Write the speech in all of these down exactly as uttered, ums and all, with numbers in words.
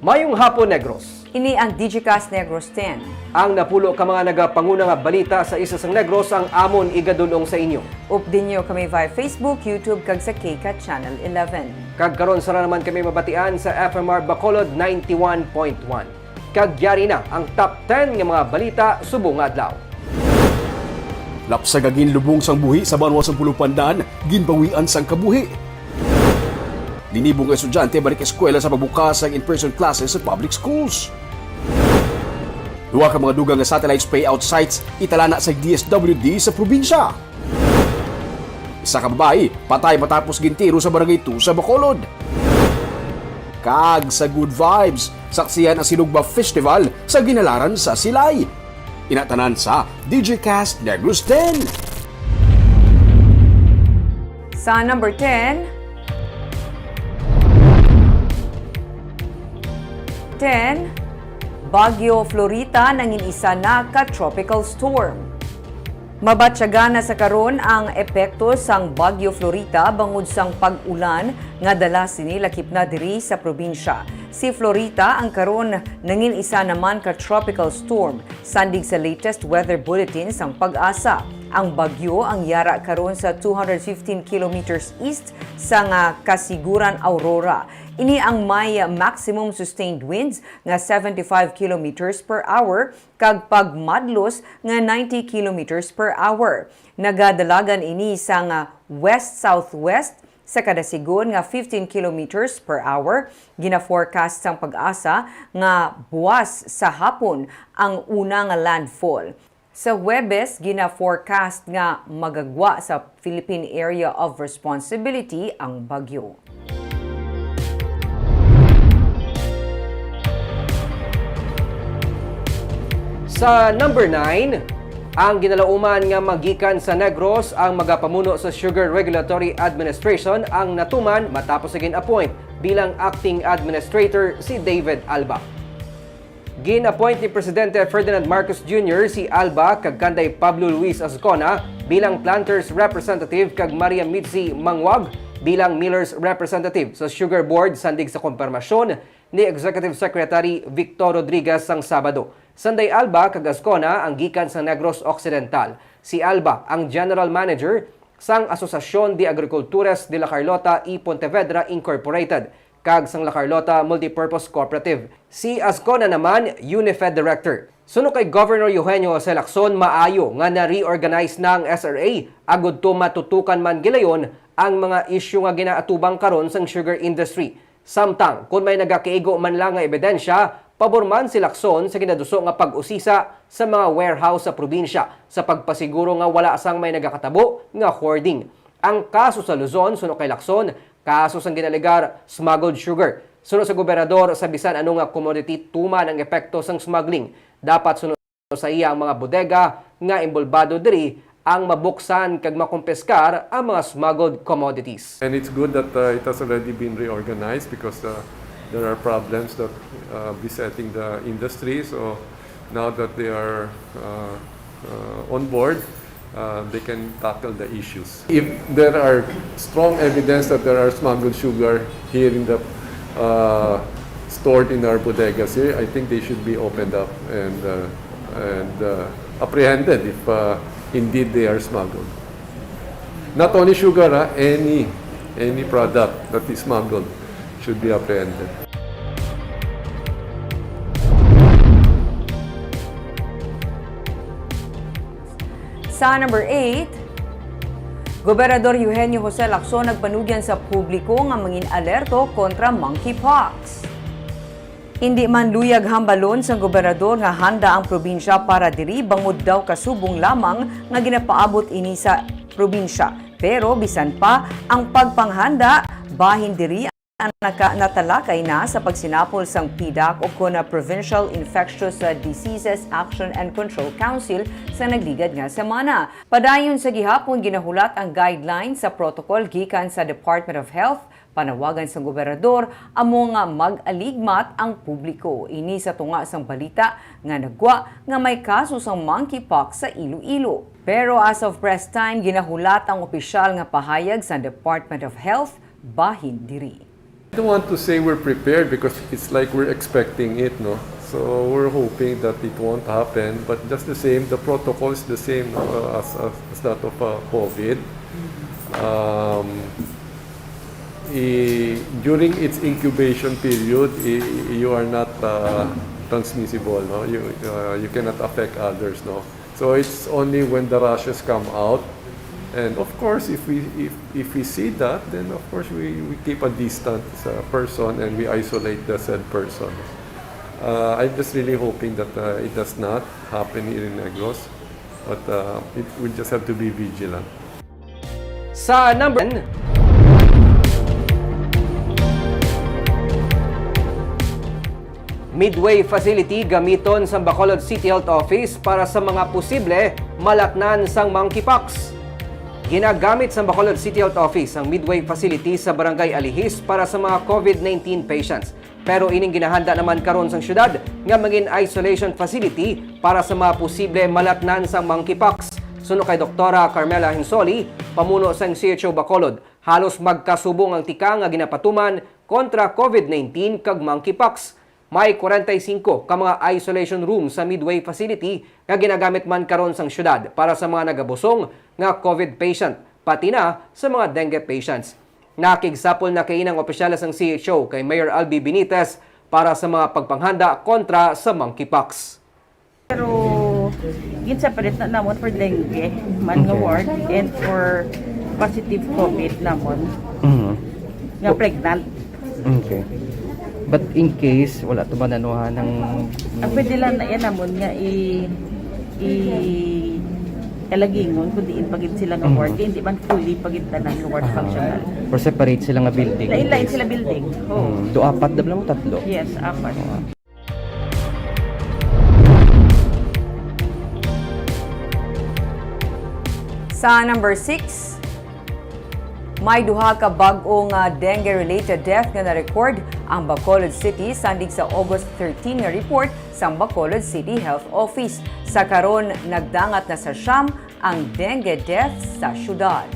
Mayong hapon, Negros. Ini ang Digicast Negros ten. Ang napulo ka mga nagapanguna nga balita sa isla sang Negros ang amon igadul-ong sa inyo. Updi ninyo kami via Facebook, YouTube, kag sa KCAT Channel eleven. Kag karon, sara naman kami mabatian sa F M R Bacolod ninety-one point one. Kag yari na ang top ten nga mga balita subong nga adlaw. Lapsag nga ginlubong sang buhi sa banwa sang Pulupandan, ginbawian sang kabuhi. Linibo nga estudyante balik eskwela sa pagbukas sang in-person classes sa public schools. Duha ka mga dugang nga satellite spray-out sites italana sa D S W D sa probinsya. Isa ka babayi patay matapos gintiro sa Barangay two sa Bacolod. Kag sa Good Vibes, saksihan ang Sinugba Festival sa Ginhalaran sa Silay. Ina tanan sa Digicast Negros ten. Sa number ten, ten, Bagyo Florita nangin isa na ka tropical storm. Mabatyagan na sa karon ang epekto sang Bagyo Florita bangod sang pag-ulan nga dala sini lakip na diri sa probinsya. Si Florita ang karon nangin isa naman ka tropical storm. Sandig sa latest weather bulletin sang PAGASA, ang bagyo ang yara karon sa two hundred fifteen kilometers east sang, ah, Casiguran, Aurora. Ini ang may maximum sustained winds nga seventy-five kilometers per hour kag pagmadlos nga ninety kilometers per hour. Nagadalagan ini sang, ah, west-southwest sa kada sigon nga fifteen kilometers per hour. Gina-forecast sang PAGASA nga buwas sa hapon ang una nga landfall. Sa Huwebes, gina-forecast nga magagwa sa Philippine Area of Responsibility ang bagyo. Sa number nine, ang ginalauman nga magikan sa Negros ang magapamuno sa Sugar Regulatory Administration ang natuman matapos sa gin-appoint bilang acting administrator si David Alba. Gin-appoint ni Presidente Ferdinand Marcos Junior si Alba kag kanday Pablo Luis Azcona bilang planters representative kag Maria Mitzi Manguag bilang millers representative sa Sugar Board sandig sa kompermasyon ni Executive Secretary Victor Rodriguez sang Sabado. Sanday Alba kag Azcona ang gikan sa Negros Occidental. Si Alba ang general manager sang Asociacion de Agricultores de La Carlota y Pontevedra Incorporated kag sang La Carlota Multipurpose Cooperative. Si Azcona naman, UNIFED Director. Suno kay Governor Eugenio Jose Lacson, maayo nga na-reorganize na ang S R A agud to matutukan man gilayon ang mga isyu nga ginaatubang karon sang sugar industry. Samtang kon may nagakaigo man lang nga ebidensya, pabor man si Lacson sa ginaduso nga pag-usisa sa mga warehouse sa probinsya sa pagpasiguro nga wala sang may nagakatabo nga hoarding. Ang kaso sa Luzon, suno kay Lacson, kaso sang ginalegar smuggled sugar. Suno sa gobernador, sa bisan ano nga commodity tuman ang epekto sang smuggling, dapat suno sa iya ang mga bodega nga inbolbado diri ang mabuksan kag makumpiskar ang mga smuggled commodities. And it's good that, uh, it has already been reorganized because, uh, there are problems that, uh, besetting the industry. So now that they are, uh, uh, on board, uh, they can tackle the issues. If there are strong evidence that there are smuggled sugar here in the, uh, stored in our bodegas here, I think they should be opened up and, uh, and, uh, apprehended if, uh, indeed they are smuggled. Not only sugar, ah, any, any product that is smuggled should be apprehended. Sa number eight, Gobernador Eugenio Jose Lacson nagpanugyan sa publiko nga mangin-alerto kontra monkeypox. Indi man luyag hambalon sang gobernador nga handa ang probinsya para diri bangod daw kasubong lamang nga ginapaabot ini sa probinsya. Pero bisan pa ang pagpanghanda, bahin diri ang naka-, natalakay na sa pagsinapol sang PDAC o kon Provincial Infectious Diseases Action and Control Council sa nagligad nga semana. Padayon sa gihapon, ginahulat ang guidelines sa protocol gikan sa Department of Health. Panawagan sang gobernador amo nga mag-aligmat ang publiko. Ini sa tunga sang balita nga nagwa nga may kaso sang monkeypox sa Iloilo. Pero as of press time, ginahulat ang opisyal nga pahayag sang Department of Health bahin diri. I don't want to say we're prepared because it's like we're expecting it, no? So we're hoping that it won't happen, but just the same, the protocol is the same, no, as, as, as that of uh, COVID. Um, i- during its incubation period, i- you are not uh, transmissible, no? You uh, you cannot affect others, no? So it's only when the rashes come out, and of course, if we if, if we see that, then of course we, we keep a distance uh, person and we isolate the said person. Uh, I'm just really hoping that uh, it does not happen here in Negros, but uh, it, we just have to be vigilant. Sa number ten, Midway facility gamiton sang Bacolod City Health Office para sa mga posible malatnan sang monkeypox. Ginagamit sang Bacolod City Health Office ang Midway facility sa Barangay Alihis para sa mga COVID nineteen patients. Pero ining ginahanda naman karon sang syudad nga mangin isolation facility para sa mga posible malatnan sang monkeypox. Suno kay Doktora Carmela Hinsoli, pamuno sang C H O Bacolod, halos magkasubong ang tikang nga ginapatuman kontra COVID nineteen kag monkeypox. May kwarenta y singko ka mga isolation room sa Midway facility nga ginagamit man karon sang syudad para sa mga nagabusong nga COVID patient, pati na sa mga dengue patients. Nakigsapol na kaina ang opisyales sang C H O kay Mayor Albi Benitez para sa mga pagpanghanda kontra sa monkeypox. Pero gin-separate na namon for dengue man nga ward and for positive COVID namon Mhm. nga pregnant. Okay. But in case wala to mananuhan ng Ang pwede lang na yan namon nga i i kalagingon kung diin pagid sila nga ward, kay hindi man fully pagid tanan nga ward functional. Or separate sila nga building. Lain-lain sila building. Oo. Hmm. Do apat, dabla mo tatlo. Yes, apat. Sa number six, may duha ka bag-o nga dengue-related death nga na-record ang Bacolod City sandig sa August thirteen nga report sang Bacolod City Health Office. Sa karon, nagdangat na sa siyam ang dengue death sa syudad.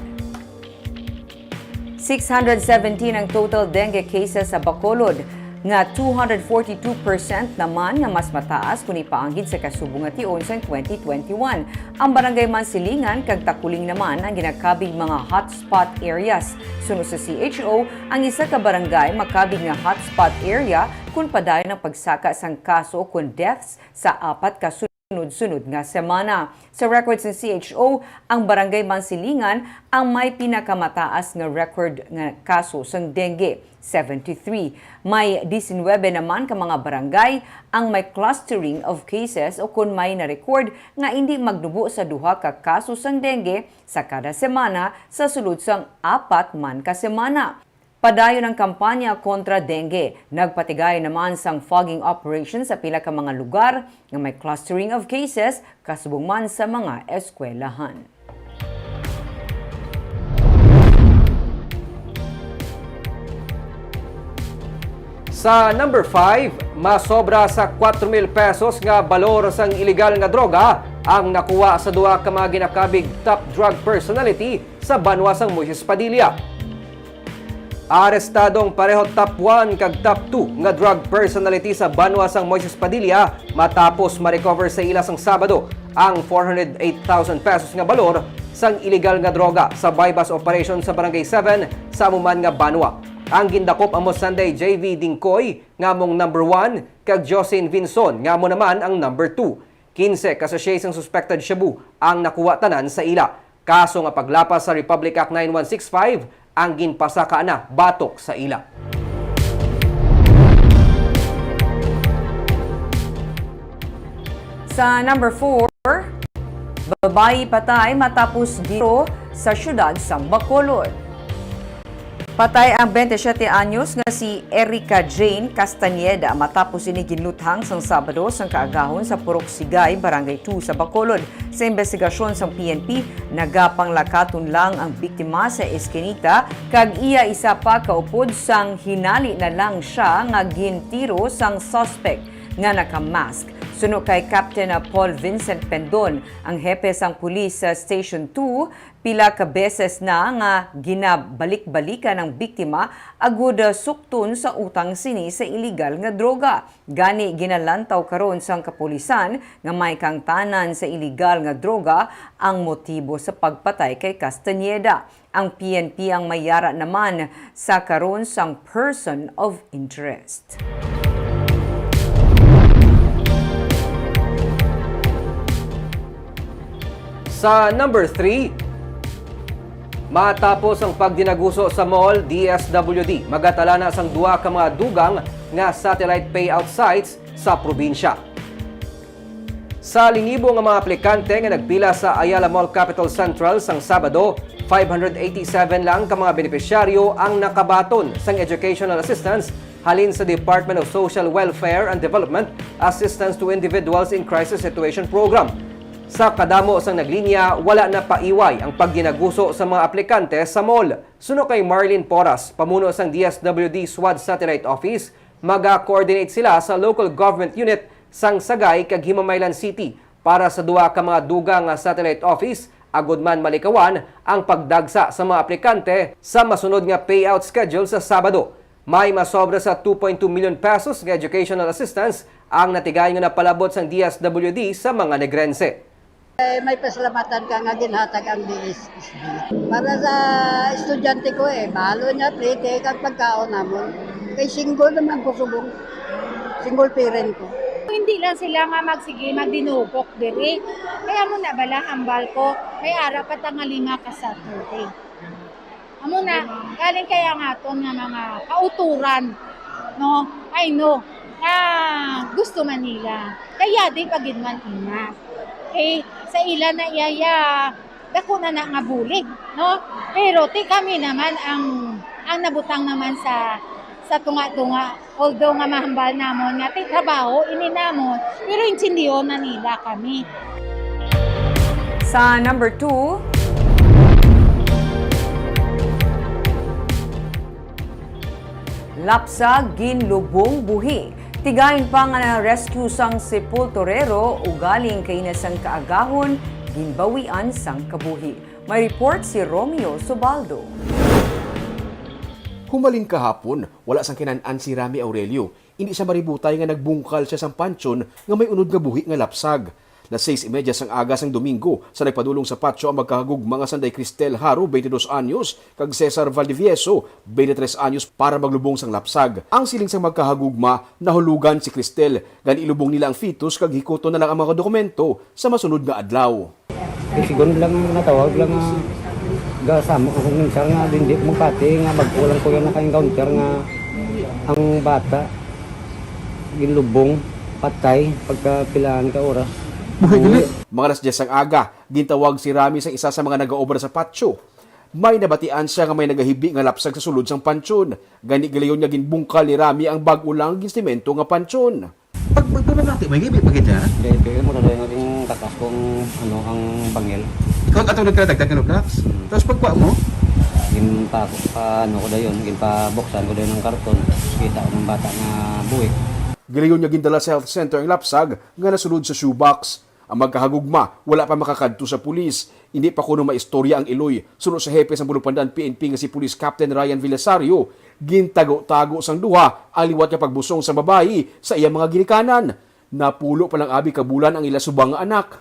Six hundred seventeen ang total dengue cases sa Bacolod, nga two hundred forty-two percent naman nga mas mataas kon ipaanggid sa kasubong nga tion sang twenty twenty-one. Ang Barangay Mansilingan kag Takuling naman ang ginakabig mga hotspot areas. Suno sa C H O, ang isa ka barangay makabig nga hotspot area kon padayon ang pagsaka sang kaso o kon deaths sa apat ka sunod-sunod nga semana. Sa record sa C H O, ang Barangay Mansilingan ang may pinakamataas nga record nga kaso sang dengue, seventy-three. May diecinuebe naman ka mga barangay ang may clustering of cases o kon may na-record nga indi magnubo sa duha ka kaso sang dengue sa kada semana sa sulod sang apat man ka semana. Padayon ang kampanya kontra dengue. Nagpatigay naman sang fogging operation sa pila ka mga lugar nga may clustering of cases, kasubong man sa mga eskwelahan. Sa number five, masobra sa kuwatro mil pesos nga balor sang iligal nga droga ang nakuha sa duha ka mga ginakabig top drug personality sa banwa sang Moises Padilla. Arestado ang pareho top one kag top two nga drug personality sa banwa sang Moises Padilla matapos ma-recover sa ila sang Sabado ang four hundred eight thousand pesos nga balor sang iligal nga droga sa buy-bust operation sa Barangay seven sa amo man nga banwa. Ang gindakop amo sanday J V Dingkoy nga among number one kag Jocelyn Vinson nga amo naman ang number two. Quince ka sachet sang suspected shabu ang nakuha tanan sa ila. Kaso nga paglapas sa Republic Act nine one six five ang ginpasaka na batok sa ila. Sa number four, babayi patay matapos gitiro sa siyudad sang Bacolod. Patay ang twenty-seven anyos nga si Erica Jane Castañeda matapos ini ginluthang sang Sabado sang kaagahon sa Purok Sigay, Barangay two sa Bacolod. Sa imbestigasyon sang P N P, nagapanglakaton lang ang biktima sa eskinita kag iya isa pa kaupod sang hinali na lang sia nga gintiro sang suspect nga naka-mask. Suno kay Captain Paul Vincent Pendon, ang hepe sang pulis sa Station two, pila ka beses na nga ginabalik-balikan ang biktima agud sukton sa utang sini sa iligal nga droga. Gani, ginalantaw karon sang kapulisan nga may kaangtanan sa iligal nga droga ang motibo sa pagpatay kay Castañeda. Ang P N P ang may yara naman sa karon sang person of interest. Sa number three, matapos ang pagdinaguso sa mall, D S W D, magatala na sang duha ka mga dugang nga satellite payout sites sa probinsya. Sa linibo nga mga aplikante nga nagpila sa Ayala Mall Capital Central sang Sabado, five hundred eighty-seven lang ka mga benepisyaryo ang nakabaton sang educational assistance halin sa Department of Social Welfare and Development, Assistance to Individuals in Crisis Situation Program. Sa kadamo sang naglinya, wala na paiway ang pagdinaguso sa mga aplikante sa mall. Suno kay Marlene Porras, pamuno sang D S W D SWAD Satellite Office, maga-coordinate sila sa local government unit sang Sagay kag Himamaylan City para sa duha ka mga dugang nga satellite office, agud man malikawan ang pagdagsa sa mga aplikante sa masunod nga payout schedule sa Sabado. May masobra sa two point two million pesos nga educational assistance ang natigayon nga napalabot sang D S W D sa mga Negrense. Eh, may pasalamatan ka nga ginhatag ang D S S D. Para sa estudyante ko, eh, balo niya, plete, kag pagkaon namon. Kay single naman ko subong. Single parent ko. Hindi lang sila nga magsige, magdinugok diri. Kaya mo na bala, hambal ko, may ara pa ta nga lima ka Saturday. Amo na, galing kaya nga aton nga mga kauturan, no? I know, nga gusto man nila. Kaya di pa gid man ina. Okay? Sa ila na iya, iya, dako na na nga bulig, no? Pero ti kami naman ang, ang nabutang naman sa, sa tunga-tunga. Although nga mahambal namon nga ti trabaho ini namon, pero intindihon na nila kami. Sa number two, lapsag ginlubong buhi. Tigayon pa nga na-rescue sang sepulturero, ugaling kaina sang kaagahon, ginbawian sang kabuhi. May report si Romeo Subaldo. Humalin kahapon, wala sang kinan-an si Rami Aurelio. Indi siya maributay nga nagbungkal siya sang panteon nga may unod nga buhi nga lapsag. Las seis y media sang aga sang Domingo, sa nagpadulong sa patio ang magkahagugma nga sanday Cristel Haro, twenty-dos anyos, kag Cesar Valdivieso, twenty-tres anyos, para maglubong sang lapsag. Ang siling sang magkahagugma, nahulugan si Cristel, gani ilubong nila ang fetus kag hikuton na lang ang mga dokumento sa masunod nga adlaw. Eh, sigon lang, natawag lang nga, ga, samok ako minsan nga, hindi ko magpati nga, bag-o lang ko yung naka-encounter nga ang bata, ginlubong, patay, pagka pilaan ka oras. Buhi gali. Mga alas diyes sang aga, gintawag si Rami sa isa sa mga nagaobra sa patio. May nabatian siya nga may nagahibi nga lapsag sa sulod sang panteon. Gani, gilayon nga ginbungkal ni Rami ang bag-o lang ginsemento nga panteon. Pag, pag pamamati mo, hindi pa gid niya? Hindi, pero mo talaga yung takas kung ano ang bangil. Ikaw ato nagkatagtag ng blocks? Mm. Tapos pagkuha mo? Ginpa, pa, ano ko dayon, ginpabuksan ko dayon ng karton. Kita ko ng bata nga buhi. Gilayon nga gindala sa health center ang lapsag nga nasulod sa shoebox. Ang magkahagugma, wala pa makakadto sa pulis. Hindi pa kuno maistorya ang iloy. Suno sa hepe sang Bulupandaan P N P nga si Police Captain Ryan Villasario, gintago-tago sang duha ang liwat nga pagbusong sang babayi sa iyang mga ginikanan. Napulo pa lang abi ka bulan ang ila subang nga anak.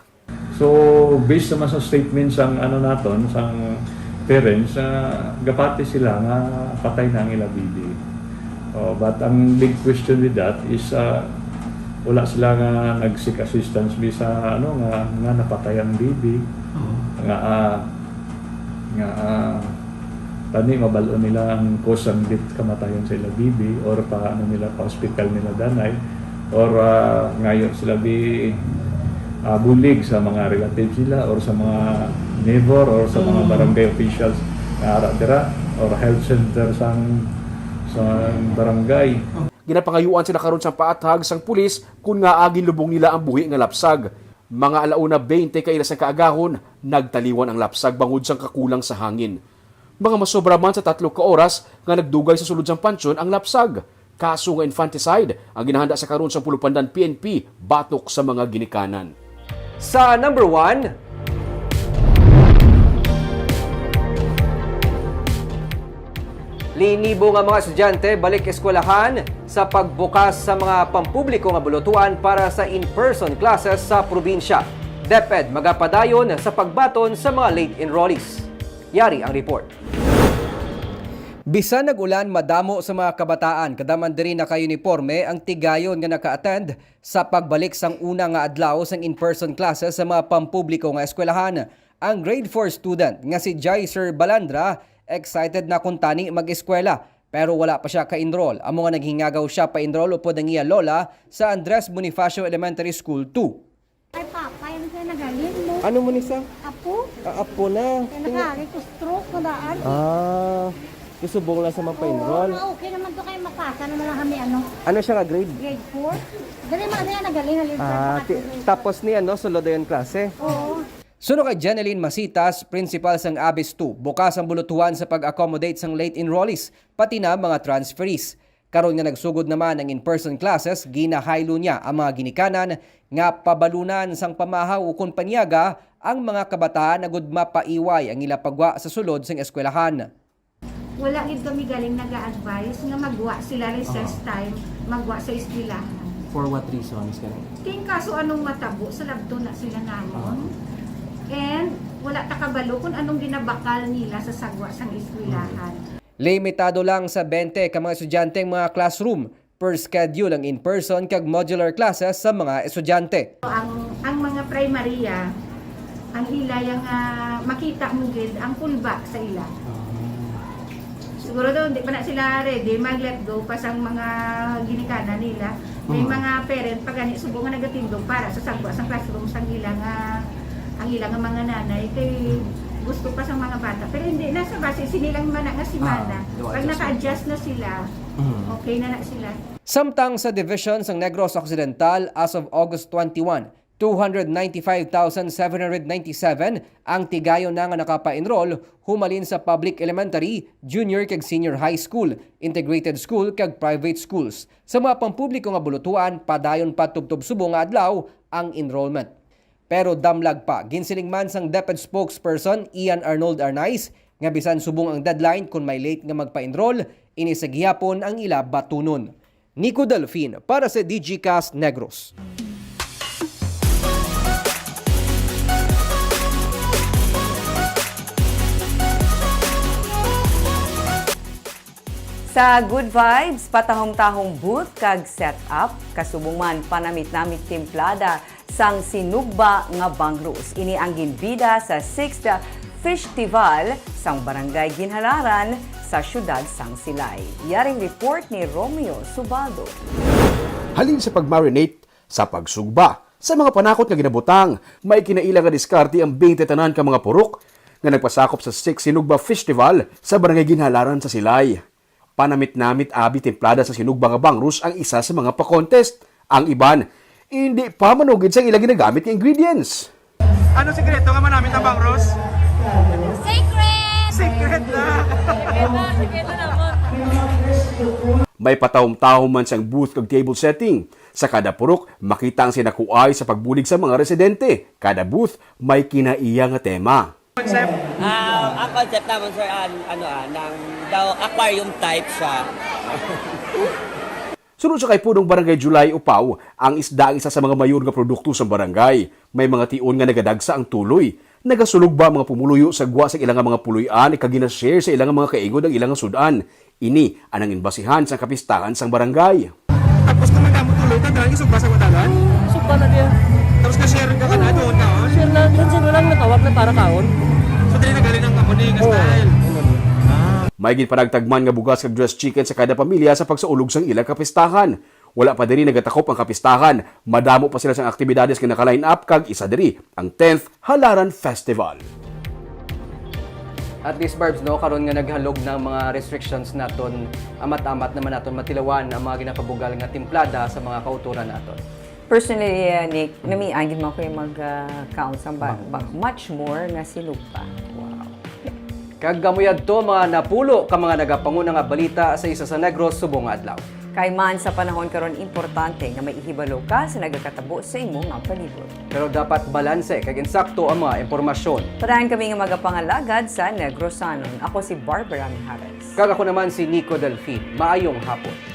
So, based naman sa statement sang, ano, naton, sang parents, ah, gapati sila nga patay na ang ila baby. Oh, but ang big question with that is, ah, wala sila nga nag-seek assistance bi sa, ano, nga, nga napatay ang baby. Oo. Nga, ah, nga, ah, tani mabal-on nila ang cause sang death, kamatayon sa ila baby, or pa, ano nila, pa hospital nila danay, or, ah, ngayo sila bi, ah, bulig sa mga relatives nila or sa mga neighbor or sa mga Mm. barangay officials nga ara dira or health center sang, sang barangay. Ginapangayuan sila karon sang paathag sang pulis kon ngaa ginlubong nila ang buhi nga lapsag. Mga alauna baynte ka oras sang kaagahon, nagtaliwan ang lapsag bangod sang kakulang sa hangin. Mga masobra man sa tatlo ka oras nga nagdugay sa sulod sang panteon ang lapsag. Kaso nga infanticide ang ginahanda sa karon sa Pulupandan P N P batok sa mga ginikanan. Sa number one, linibo nga mga estudyante balik eskwelahan sa pagbukas sa mga pampubliko nga bulutuan para sa in-person classes sa probinsya. DepEd magapadayon sa pagbaton sa mga late enrollees. Yari ang report. Bisan nag-ulan, madamo sa mga kabataan, kada man diri naka-uniporme, ang tigayon nga naka-attend sa pagbalik sang una nga adlaw sang in-person classes sa mga pampubliko nga eskwelahan. Ang grade four student nga si Jaiser Balandra, excited na kuntani mag-eskwela, pero wala pa siya ka-enroll. Amo nga naghingagaw siya pa-enroll upod ang iya lola sa Andres Bonifacio Elementary School two. Ay, Papa, yan siya nagaling mo. Ano mo ni sa? Apo? Ah, apo na. Kaya nakaagi ko stroke na daan. Ah, isubong lang sa mga pa-enroll. Oo, okay naman to kayo, mapasa naman lang kami, ano, Ano siya nga grade? Grade four. Dali, mga niya nagaling, halin sa Ah, ti- pagkatulog. Tapos ni ano, sulod na yung klase? Oo. Suno kay Jeneline Masitas, principal sang Abis two, bukas ang bulutuhan sa pag-accommodate sang late enrollees, pati na mga transferees. Karon nga nagsugod naman ang in-person classes, ginahaylo niya ang mga ginikanan nga pabalunan sang pamahaw ukon panyaga ang mga kabataan agud mapaiway ang ila pagwa sa sulod sang eskwelahan. Wala gid kami galing naga-advise nga magwa sila recess Ah. time, magwa sa eskwelahan. For what reasons, kani? Kay kaso anong matabo sa labto na sila namon. Ah. And wala ta kabalo kung anong ginabakal nila sa sagwa sang eskwelahan. Limitado lang sa twenty ka mga estudyante ang mga classroom per schedule ang in-person kag modular classes sa mga estudyante. Ang, ang mga primarya, ang ila yang, ah, makita mo gid ang kulba sa ila. Siguro daw, hindi pa na sila ready mag-let go pa sang mga ginikanan nila. May Mm. mga parent pa gani subong nga nagatindog para sa sagwa sang classroom sang ila nga, ang ila nga mga nanay kay gusto pa sang mga bata. Pero hindi na sa base sini lang man na nga semana. Ah, di ba, Pag adjustment. naka-adjust na sila, Mm. okay na na sila. Samtang sa division sang Negros Occidental, as of August twenty-one, two hundred ninety-five thousand seven hundred ninety-seven ang tigayon na nga nakapa-enroll humalin sa public elementary, junior kag senior high school, integrated school kag private schools. Sa mga pampubliko nga bulutuan, padayon pa tubtob subong nga adlaw ang enrollment. Pero damlag pa, ginsiling man sang DepEd spokesperson Ian Arnold Arnaiz nga bisan subong ang deadline, kon may late nga magpa-enroll, ini sa gihapon ang ila batunon. Nico Delfin para sa Digicast Negros. Sa Good Vibes, patahom-tahom booth kag setup, kasubong man panamit-namit timplada sang sinugba nga bangrus. Ini ang ginbida sa sixth Festival sang Barangay Ginhalaran sa siyudad sang Silay. Yaring report ni Romeo Subaldo. Halin sa pag-marinate, sa pagsugba, sa mga panakot nga ginabutang, may kinaila nga diskarte ang twenty tanan ka mga purok nga nagpasakop sa sixth Sinugba Festival sa Barangay Ginhalaran sa Silay. Panamit-namit abi timplada sa sinugba nga bangrus ang isa sa mga pa-contest. Ang iban, indi pa manugid sa ila ginagamit nga ingredients. Ano sikreto nga manamit ang bangrus? Secret! Secret na! Secret na, secret na mo. May patahom-tahom man sang booth kag table setting. Sa kada purok, makita ang sinakuay sa pagbulig sa mga residente. Kada booth, may kinaiya nga tema. Concept? Ah, ang concept naman, sir, an-, ano, ah, ng daw aquarium type siya. Sunod sa kay Punong Barangay July Upaw, ang isda ang isa sa mga mayor nga produkto sa barangay. May mga tion nga nagadagsa ang tuloy. Nagasulog ba ang mga pumuluyo sa gwa sa ilang mga puloy-an kag gina-share sa ilang mga kaingod ang ilang sud-an? Ini anang inbasihan sang kapistahan sang barangay. Tapos kung may damo tuloy, kadali isugba sa wadalan? Sugba na diya. Tapos na-share ka ka na doon kaon? Share na, yun sino lang natawag na para kaon. So, dili na galing ang kamo ni nga Oo. style? Ah. May ginpanagtagman nga bugas kag dressed chicken sa kada pamilya sa pagsaulog sang ila kapistahan. Wala pa diri nagatakop ang kapistahan. Madamo pa sila sang aktibidades nga naka-line up kag isa diri ang tenth Halaran Festival. At least, Barbs, no, karon nga naghalog na ang mga restrictions naton, amat-amat naman naton matilawan ang mga ginapabugal nga timplada sa mga kautoran naton. Personally, uh, Nick, namian gid man ko yung mag, uh, kaon sa ba-, Bangus. ba-, much more nga sinugba. Wow. Kag amo yadto, mga napulo ka mga nagapanguna nga balita sa isa sa Negros subong nga adlaw. Kay man sa panahon karon, importante nga may ihibalo ka sa nagakatabo sa imo nga palibot. Pero dapat balanse kag insakto ang mga impormasyon. Padayon kami nga magapangalagad sa Negrosanon. Ako si Barbara Mijares. Kag ako naman si Nico Delfin. Maayong hapon.